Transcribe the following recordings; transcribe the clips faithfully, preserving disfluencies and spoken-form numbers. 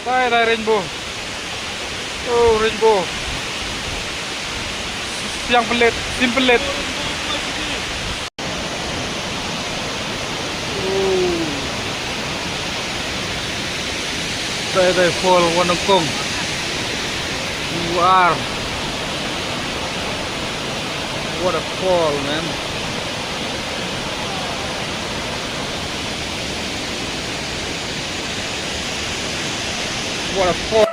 Dai, dai, rainbow. Oh, rainbow. Siang pelet, sim pelet. Oh. Dai, dai, fall, Wanangkong. You are. What a fall, man. What a fall.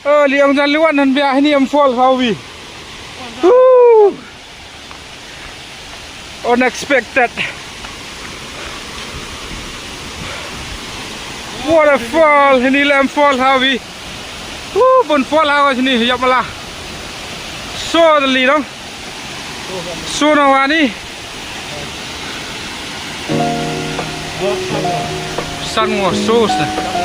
Oh, liang jan liwan han bia hini em fall hawi. Woo! Unexpected. What a fall. Hini lem fall hawi. Woo, bun fall hawi hini yap mala. So the li dong. So na wani. San ngo so sa.